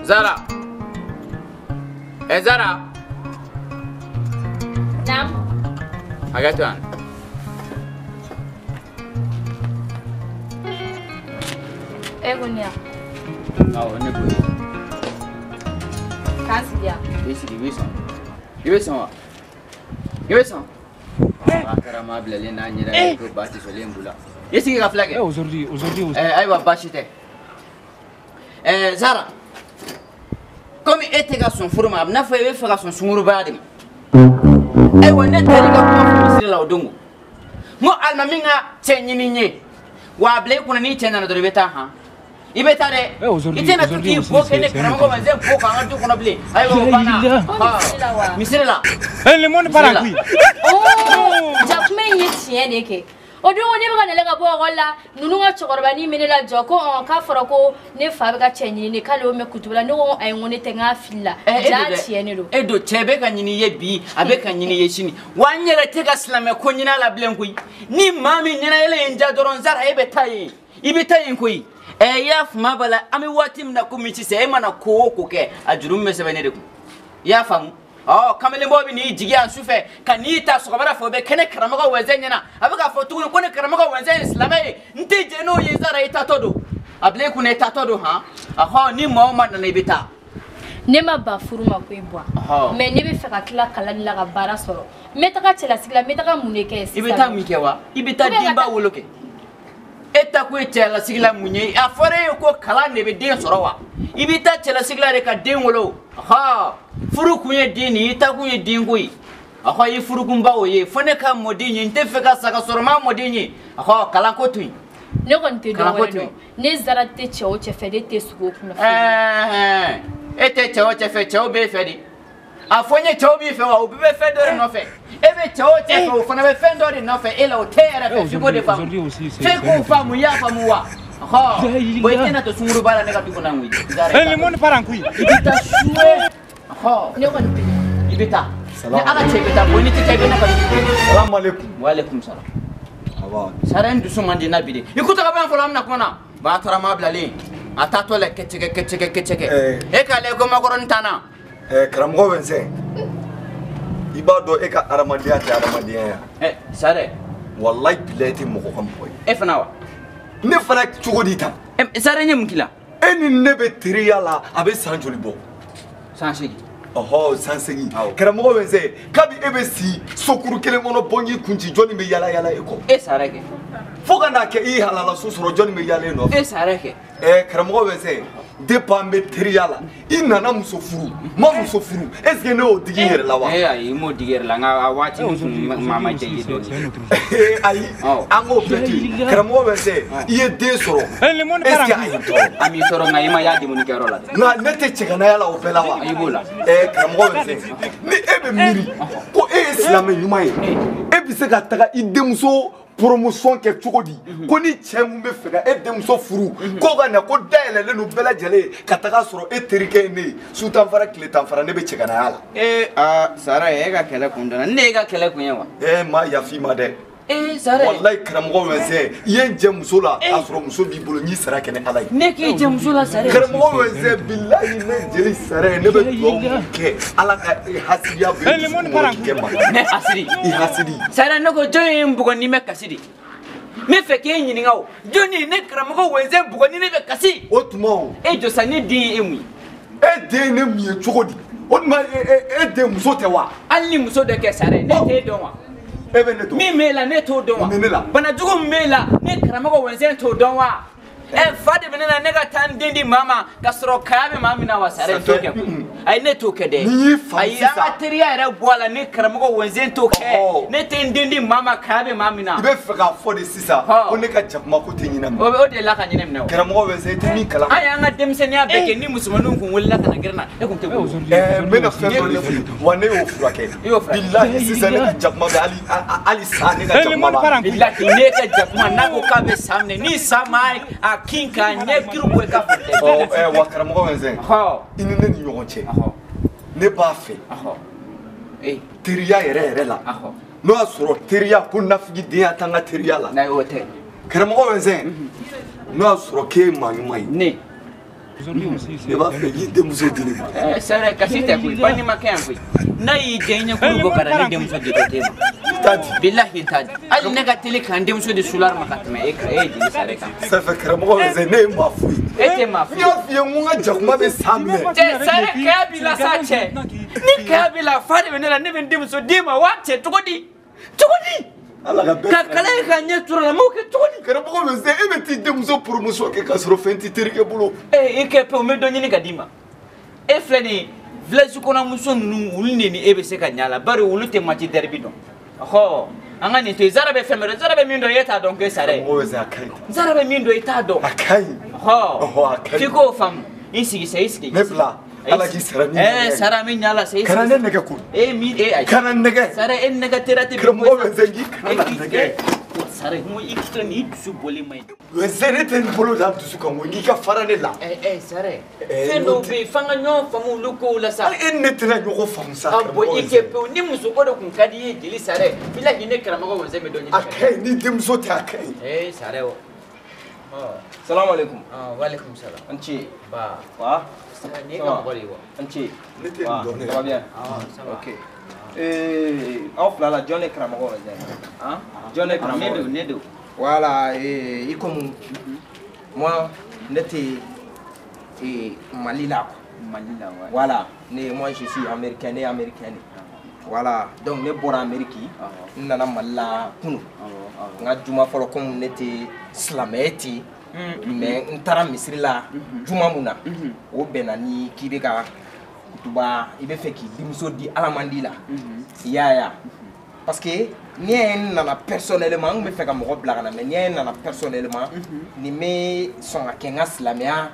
Zara. Eh Zara. Naam. Hakɛ to yan. E ko ne ya? Awɔ ne ko. K'an sigi yan. I sigi i bɛ sɔn. I bɛ sɔn wa? I bɛ sɔn? A kɛra maa bilalen n'a ɲɛda ye ko ba tisɔlen b'u la. I sigi ka fila kɛ. Aujourd'hui, aujourd'hui. Ayiwa baasi tɛ. Zara. Komi e tɛ ka sɔn furu ma a bɛ n'a fɔ e bɛ fɛ ka sɔn sungurubaya de ma. Ayiwa ne taara i ka kuma fɔ misiri la o don ko. N ko alimami ka cɛ ɲini n ye. Wa a bila i kunna n'i cɛ nana dɔrɔn i bɛ taa han. I bɛ taa dɛ. I tɛna to k'i bo kɛ ne karamɔgɔ ma n bo k'an ka du kɔnɔ bilen. Ayiwa o banna. Misiri la. Le monde part en couille. Oh, jakuma in ye tiɲɛ de kɛ. O don ko ne bɛ ka nɛlɛ ka bɔ ekɔli la ninnu ka cɛkɔrɔbanin bɛ ne lajɔ ko k'a fɔra ko ne fa bɛ ka cɛ ɲini ne k'ale y'o mɛn kutubu la ne ko ayi n ko ne tɛ n k'a fili la ja tiɲɛ de don. E don cɛ bɛ ka ɲini i ye bi a bɛ ka ɲini i ye sini wa n yɛrɛ tɛ ka silamɛ ko ɲini a la bilen koyi ni maa min ɲɛnayɛlɛ ye n ja dɔrɔn Zara e bɛ taa yen i bɛ taa yen koyi. I y'a faamu b'a la an bɛ waati min na komi sisan e mana ko o ko kɛ a juru min bɛ sɛbɛn ne de kun i y'a faamu. Ɔ kamalenbɔ bɛ n'i jigi yan sufɛ ka n'i ta sɔgɔmada fɛ o bɛ kɛ ne karamɔgɔ wɛnzɛn ɲɛna a bɛ k'a fɔ tuguni ko ne karamɔgɔ wɛnzɛn ye silamɛ ye n tɛ jɛn n'o ye Zara i taatɔ don a bila i kunna i taatɔ don han ɔhɔ ni maa o maa nana i bɛ taa. Ne ma ban furu ma koyi Buwa mais ne bɛ fɛ ka tila kalan la ka baara sɔrɔ n bɛ taga cɛlasigi la n bɛ taga mun de kɛ sisan. I bɛ taa mun kɛ wa i bɛ taa denba wolo kɛ. E ta ko ye cɛlasigi la mun ye a fɔra e ye ko kalan de bɛ den sɔrɔ wa i bɛ taa cɛlasigi la de ka den wolo furu kun ye den de ye i ta kun ye denko ye i furukunba o ye fo ne ka mɔden ye n tɛ fɛ ka sa ka sɔrɔ n ma mɔden ye kalanko to yen. Ne kɔni tɛ dɔ wɛrɛ dɔn ne Zara tɛ cɛ o cɛ fɛ ne tɛ sogo kunna. E tɛ cɛ o cɛ fɛ cɛw b'e fɛ de a fɔ n ye cɛw b'i fɛ wa o bɛɛ bɛ fɛn dɔ de nɔfɛ e bɛ cɛ o cɛ fɛ o fana bɛ fɛn dɔ de nɔfɛ e la o t'e yɛrɛ fɛ f'i k'o de faamu f'e k'o faamu i y'a faamu wa bon i tɛna to sunguruba la ne ka du kɔnɔ yan koyi. Le monde part en couille. I bɛ taa suwe ne kɔni tɛ. I bɛ taa ni ala cɛ i bɛ taa bon ni tɛ taa i bɛ ne ka du kɔnɔ. Salamu aleykum. Wa aleykum salam. Sara n dusu man di n na bi de i ko taga bɔ yan fɔlɔ an bɛna kuma na. Ba taara maa bilalen a taatɔ la kɛcɛkɛ kɛcɛkɛ kɛcɛkɛ e k'ale ko makɔrɔni t'an na. Karamɔgɔ Wɛnsɛn i b'a dɔn e ka hadamadenya tɛ hadamadenya ye. Sare. Walayi bilayi e tɛ mɔgɔ ka mɔgɔ ye. E fana wa. Ne fana cogo di tan. Sare n ye mun k'i la. E ni ne bɛ teriya la a bɛ san joli bɔ. San 8. Ɔhɔ san 8. Karamɔgɔ Wɛnsɛn kabi e bɛ si sokuru kelen kɔnɔ bɔnji kunci jɔnni bɛ yala yala e kɔ. E sara kɛ. Fo ka n'a kɛ i halala so sɔrɔ jɔnni bɛ yala e nɔfɛ. E sara kɛ. Karamɔgɔ Wɛnsɛn depuis an bɛ teriya la i nana muso furu ma muso furu est ce que ne y'o digi n yɛrɛ la wa. Ayi i m'o digi yɛrɛ la nka a waati min tun maa ma diya i ye dɔɔni. Ayi an k'o bɛɛ to yen karamɔgɔ Wɛnsɛn i ye den sɔrɔ est ce que a y'i tɔɔrɔ. A m'i tɔɔrɔ nka i ma y'a demunikɛyɔrɔ la dɛ. Nka ne tɛ cɛganaya la o bɛɛ la wa. I b'o la. Karamɔgɔ Wɛnsɛn ni e bɛ miiri ko e ye silamɛ ɲuman ye e bɛ se ka taga i denmuso promotion kɛ cogo di ko ni cɛ mun bɛ fɛ ka e denmuso furu ko ka na ko dayɛlɛlen don bɛɛ lajɛlen ka taga sɔrɔ e terikɛ ye ne ye su tan fara tile tan fara ne bɛ cɛganaya la. Aa Sara e ka kɛlɛ kun dɔnna ne e ka kɛlɛ kun ye wa. Maa yafa i ma dɛ. Sara. Walayi karamɔgɔ Wɛnsɛn i ye n jɛ muso la k'a sɔrɔ muso b'i bolo n y'i sara kɛ ni Ala ye. Ne k'i jɛ muso la Sara. Karamɔgɔ Wɛnsɛn bilayi ne jeli Sara ye ne bɛ dugawu min kɛ Ala ka hasidiya bɛ dusukun kɔnɔ k'i kɛ maa. Ne hasidi. I hasidi. Sara ne ko jɔn ye n bugɔ n'i bɛ kasi de. N bɛ fɛ k'e ɲininka o jɔn ye ne karamɔgɔ Wɛnsɛn bugɔ ni ne bɛ kasi. O tuma o. E jɔ sa ne den ye e mun ye. E den ye ne mun ye cogo di o tuma e den muso tɛ wa. Hali ni muso dɔ kɛ Sara ye ne t'e dɔn wa. E bɛ ne dɔn. Min b'e la ne t'o dɔn wa. Mun bɛ ne la. Banajugu min b'e la ne karamɔgɔ Wɛnsɛn t'o dɔn wa. Fa de bɛ ne la ne ka taa n den di maa ma ka sɔrɔ kaya bɛ maa min na wa Sara t'o kɛ koyi. Ayi ne t'o kɛ dɛ. N'i y'i faamu sisan. Ayi an ka teriya yɛrɛ bɔ a la ne karamɔgɔ Wɛnsɛn t'o kɛ. Ne tɛ n den di maa ma kaya bɛ maa min na. I bɛ fɛ k'a fɔ de sisan ko ne ka jakuma ko tɛ ɲinɛ minɛ. O de la ka ɲinɛ minɛ o. Karamɔgɔ Wɛnsɛn i tɛ min kalama. An y'an ka denmisɛnninya bɛɛ kɛ ni musomaninw kun wulila ka na gɛrɛ na e kun tɛ boli. N bɛna fɛn dɔ de f'i ye wa ne y'o furakɛ. I y'o furakɛ. Bilahi sisan ne ka jakuma bɛ hali sa ne ka jakuma b'a. Bilahi ne ka jakuma n'a ko k'a bɛ sa minɛ ni sa ma a kin k'a ɲɛ kiri bɔ i ka fɔ dɛ. Wa karamɔgɔ Wɛnsɛn i ni ne ni ɲɔgɔn cɛ ne b'a fɛ teriya yɛrɛ yɛrɛ la n'o y'a sɔrɔ teriya ko nafigidenya t'an ka teriya la. N'o tɛ. Karamɔgɔ Wɛnsɛn n'o y'a sɔrɔ k'e ye maa ɲuman ye. Ne. Ne b'a fɛ k'i denmuso di ne ma. Sare kasi tɛ koyi, ba ni ma kɛ yan koyi. N'a y'i diya i ɲɛkulu bɔ ka na ne denmuso di dɔ t'e ma. T'a di. Bilahi n t'a di. Hali ne ka teli k'an denmuso di sulari ma ka tɛmɛ e kan, e ye jeli Sare kan. Safɛ karamɔgɔ bɛ ne ye maa fu ye. E tɛ maa fu ye. N y'a f'i ye n ko n ka jakuma bɛ san minɛ. Cɛ Sare kaya b'i la sa cɛ. Ni kaya b'i la fa de bɛ ne la, ne bɛ n denmuso d'e ma wa cɛ cogo di? Cogo di? Ala ka bɛɛ. Ka kala ye ka ɲɛ tura la, n m'o kɛ cogo di? Karamɔgɔ bɛ se e bɛ t'i denmuso promotion kɛ k'a sɔrɔ fɛn t'i terikɛ bolo. Ee i kɛ pewu n bɛ dɔ ɲini ka d'i ma. E filɛ nin ye village kɔnɔ muso ninnu olu de ni e bɛ se ka ɲa la bari olu tɛ match derby dɔn. Ɔhɔ an ka nin to yen Zara bɛ fɛn bɛɛ dɔn, Zara bɛ min dɔn e t'a dɔn ke Sare. Karamɔgɔ bɛ se a ka ɲi. Zara bɛ min dɔn i t'a dɔn. A ka ɲi. Ɔhɔ a ka ɲi. F'i k'o faamu. I sigi sa i sigi. Ne bila. Ala k'i sara ni ɲɛ. Sara min ɲa la sa i sigi. Kana ne nɛgɛ ko. E min e ayi. Kana nɛgɛ. Sare e nɛgɛ tera tɛ. Karamɔgɔ bɛ se k'i kana nɛgɛ. Sare n ko i filɛ nin ye i dusu bɔlen man ɲi. Sɛ ne tɛ n bolo da n dusu kan ko n'i ka fara ne la. Sare fɛn dɔw bɛ yen f'an ka ɲɔgɔn faamu olu kow la sa. Hali e ni ne tɛna ɲɔgɔn faamu sa. A bɔn i kɛ pewu ni muso ko de kun ka di i ye jeli Sare bilahi ne karamɔgɔ Wɛnsɛn bɛ dɔ ɲini. A ka ɲi ni denmuso tɛ a ka ɲi. Sare o. Salam alaikum. Walaikum salam. An ce. Ba. Wa. Ne ka mɔgɔ de ye wa. An ce. Ne tɛ nin dɔn ne. Ça va bien. Ça va. Ok. Aw fila la jɔn de karamɔgɔ Wɛnsɛn? Han? Jɔn de karamɔgɔ? Ne don, ne don. Voilà, i komi moi ne tɛ Mali la quoi. Mali la ouais. Voilà, ne moi je suis américain, ne ye américain de. Voilà, donc ne bɔra Amérique, n nana Mali la kunun. N ka juma fɔlɔ komi ne tɛ silamɛ ye ten, mais n taara misiri la juma mun na, o bɛnna ni k'i bɛ ka kutuba, i bɛ fɛ k'i denmuso di Alamandi la. I y'a ye wa? Parce que n'i y'a ye n nana personnellement, n tun bɛ fɛ ka mɔgɔ bila ka na, mais n'i y'a ye n nana personnellement, nin bɛ sɔn ka kɛ n ka silamɛya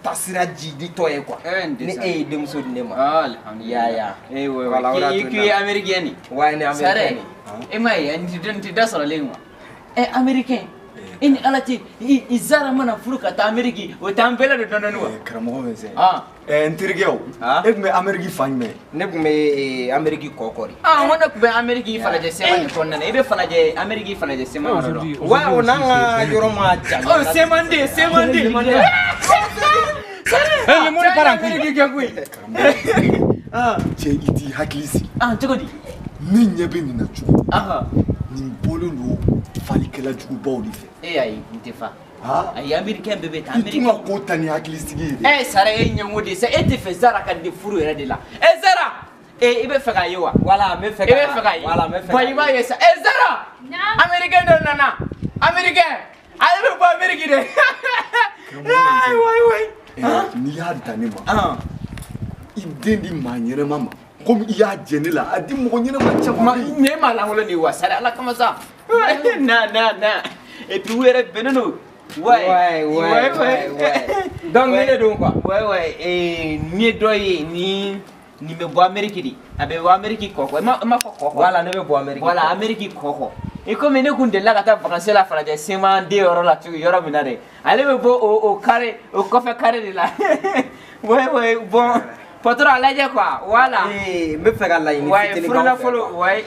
tasira jiditɔ ye quoi. Ni e ye denmuso di ne ma. Alhamdulillah. I y'a ye wa? Voilà, o de y'a to n K'i ye américain de. Ouais, ne ye américain de. E m'a ye n tɛ da sɔrɔlen wa? Américain. I ni Ala cɛ i Zara mana furu ka taa Amérique o t'an bɛɛ la don dɔɔni wa? Karamɔgɔ bɛ se. N terikɛ o. E tun bɛ Amérique fan jumɛn? Ne tun bɛ Amérique kɔkɔ de. N ko ne tun bɛ Amérique falajɛ sema nin kɔnɔna na i bɛ falajɛ Amérique falajɛ sema yɔrɔ dɔn. Ouais, o n'an ka yɔrɔ ma jan. Ɔ semanden semanden. Le monde part en couille. Cɛ i t'i hakili sigi. Cogo di? Ne ɲɛ bɛ nin na cogo di? Nin bɔlen don falikɛla jugubaw de fɛ. E ayi n tɛ fa. Ayi américain bɛɛ bɛ taa américain. I tun ka ko ta ni hakili sigi ye dɛ. Sara e ɲɛngo de sa e tɛ fɛ Zara ka di furu yɛrɛ de la. Zara i bɛ fɛ k'a ye wa? Voilà n bɛ fɛ k'a ye. I bɛ fɛ k'a ye. Voilà n bɛ fɛ k'a ye. Bon i b'a ye sa. Zara. Américain dɔ nana. Américain ale bɛ bɔ Amérique de. Ayi wayi wayi. N'i y'a dan ne ma. I den di maa ɲɛnɛma ma. Komi i y'a jɛ ne la a di mɔgɔ ɲɛnɛma caman bɛ yen. Ne maa lankolon de ye wa Sare Ala kama sa. Na na na et puis u yɛrɛ bɛnnen don. Ouais ouais ouais. Donc ni ne don quoi. Ouais ouais nin ye dɔ ye ni nin bɛ bɔ Amérique de a bɛ bɔ Amérique kɔkɔ i ma fɔ kɔkɔ. Voilà ne bɛ bɔ Amérique. Voilà Amérique kɔkɔ. I komi ne kun delila ka taa vacances la falajɛ sema den yɔrɔ la cogo yɔrɔ min na dɛ ale bɛ bɔ o carré o kɔfɛ carré de la. Ouais ouais bon. Patron a lajɛ quoi voilà. N bɛ fɛ ka laɲini fitinin k'aw fɛ. Furunafolo ouais.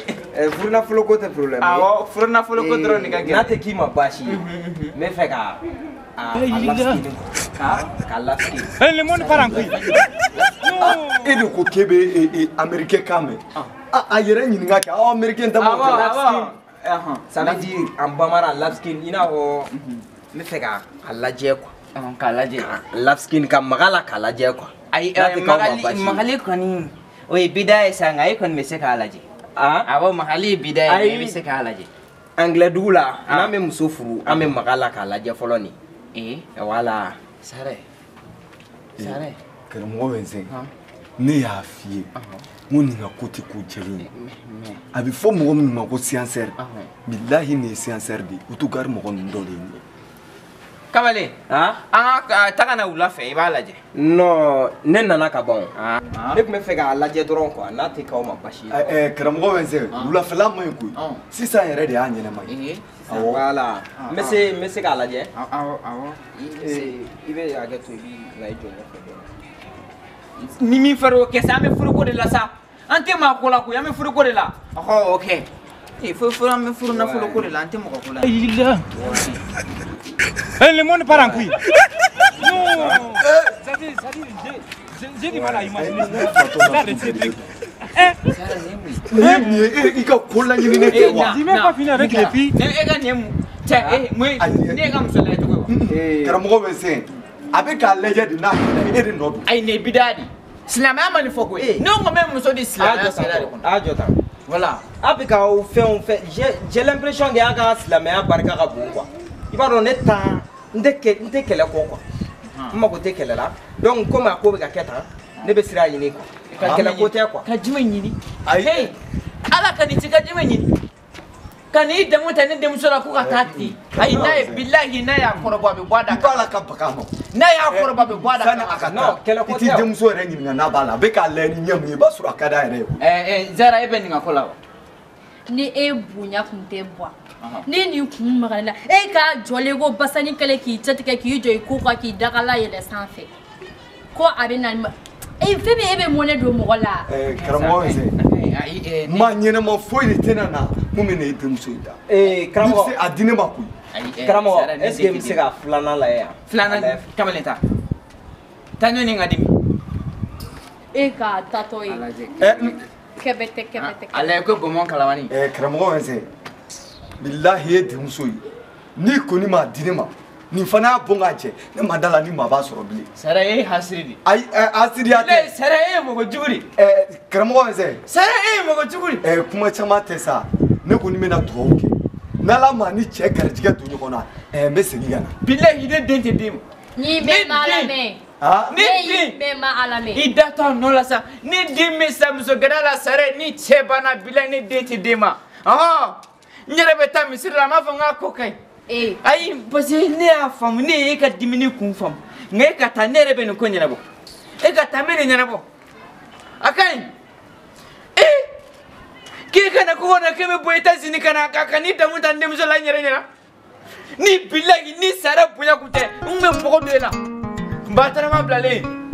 Furunafolo ko tɛ problème ye. Awɔ furunafolo ko dɔrɔn de ka gɛlɛn. N'a tɛ k'i ma baasi ye. N bɛ fɛ ka a lasigi ka lasigi. Le monde part en couille. E de ko k'e bɛ américain kan mɛn. A yɛrɛ ɲininka kɛ aw américain damaw kɛ. Awɔ. Ça veut dire en bambara lasigi i n'a fɔ n bɛ fɛ ka a lajɛ quoi. K'a lajɛ. Lasigi ka maga la k'a lajɛ quoi. Ayi magali kɔni o ye bida ye sa nka e kɔni bɛ se k'a lajɛ. Awɔ magali ye bida ye i bɛ se k'a lajɛ. Anglais dugu la n'an bɛ muso furu an bɛ maga la k'a lajɛ fɔlɔ nin. Voilà. Sare. Sare. Karamɔgɔ bɛ n sɛgɛn. Ne y'a f'i ye n ko nin ka ko tɛ ko jɛlen ye. A bɛ fɔ mɔgɔ minnu ma ko siyansɛri. Bilahi nin ye siyansɛri de ye utugari mɔgɔ ninnu dɔ de ye nin ye. Kamalen an ka taga na wula fɛ i b'a lajɛ. Non ne nana ka ban o. Ne tun bɛ fɛ k'a lajɛ dɔrɔn quoi n'a tɛ k'aw ma basi ye. Karamɔgɔ bɛ n sɛgɛn wulafɛla man ɲi koyi sisan yɛrɛ de y'a ɲɛnama ye. Voilà n bɛ se k'a lajɛ. Awɔ awɔ. I bɛ hakɛ to i bɛ na i jɔ ɲɛfɛ dɔɔnin. Ni min fɛrɛ o kɛ sa an bɛ furuko de la sa an tɛ maa ko la koyi an bɛ furuko de la. Ɔhɔ o kɛ. Fo an bɛ furu nafolo ko de la an tɛ mɔgɔ ko la. Le monde part en couille. J'ai du mal à imaginer. Ne i ka ko laɲini ne tɛ wa. J'ai même pas fini avec les filles. Ne e ka nin ye mun cɛ e mun ye ne ka muso lajɛ cogo ye wa. Karamɔgɔ bɛ se a bɛ k'a lajɛ de n'a e de nɔ don. Ayi nin ye bidaa de silamɛya ma nin fɔ koyi. Ne ko n bɛ muso di silamɛya sira de kɔnɔ. A jɔ tan. Voilà. A bɛ ka o fɛn o fɛn j'ai l'impression que a ka silamɛya barika ka bon quoi. I b'a dɔn ne ta n tɛ kɛlɛ kɔ quoi. N mago tɛ kɛlɛ la donc komi a ko bɛ ka kɛ tan ne bɛ sira ɲini quoi. Ka kɛlɛ ko tɛ quoi. Ka jumɛn ɲini. Ayi. Ala ka nin ci ka jumɛn ɲini. Ka n'i dɛmɛ ta ne denmuso la ko ka taa ten. Ayi n'a ye bilahi n'a y'a kɔrɔbɔ a bɛ bɔ a da. I b'a la ka baga a ma. N'a y'a kɔrɔbɔ a bɛ bɔ a da. Sani a ka taa i t'i denmuso yɛrɛ ɲininka n'a b'a la a bɛ k'a lajɛ ni ɲɛ mun ye i b'a sɔrɔ a ka d'a yɛrɛ ye. Ɛ Zara e bɛ nin ka ko la wa. Ni e bonya kun tɛ bɔ ni nin kun magara la e ka jɔlen ko basani kɛlɛ k'i cɛtigɛ k'i jɔ i ko kan k'i dagala yɛlɛ sanfɛ ko a bɛ na e fɛn min e bɛ mɔnɛ don mɔgɔ la. Karamɔgɔ ye maa ɲɛnɛma foyi de tɛna na mun bɛ na e denmuso in da. Karamɔgɔ n'i bɛ se a di ne ma koyi. Karamɔgɔ est ce que n bɛ se ka filanan lajɛ yan. Filanan kamalen ta taa ɲɔni ka dimi. E k'a tatɔ ye. Kɛbɛ tɛ kɛbɛ tɛ. A lajɛ ko bɔnbɔn kalamani. Karamɔgɔ ye bilahi ye denmuso ye n'i kɔni m'a di ne ma nin fana y'a bɔn k'a jɛ ne ma da la ni maa b'a sɔrɔ bilen. Sara e ye hasiri de. Ayi hasiriya tɛ. Sara e ye mɔgɔ jugu de. Karamɔgɔ ye Sara e ye mɔgɔ jugu de. Kuma caman tɛ sa ne kɔni bɛna dugawu kɛ n'Ala ma ni cɛ garijɛgɛ don ɲɔgɔn na n bɛ segin ka na. Bilahi ne den tɛ d'e ma. Ni bɛɛ ma Ala mɛn. Ne den bɛɛ ma Ala mɛn. I da to a nɔ la sa ne den bɛ sa muso gɛrɛ la Sara ni cɛ banna bilahi ne den tɛ d'e ma. N yɛrɛ bɛ taa misiri la n b'a fɔ n k'a ko ka ɲi. Ayi parce que ne y'a faamu ne ye e ka dimini kun faamu nka e ka taa ne yɛrɛ bɛ nin ko ɲɛnabɔ e ka taa n bɛ nin ɲɛnabɔ a ka ɲi k'e ka na ko na k'e bɛ bɔ États-Unis ka na ka n'i damu ta n denmuso la n yɛrɛ ɲɛna ni bilahi ni Sara bonya kun tɛ n kun bɛ mɔgɔ don e la n ba tarama bilalen.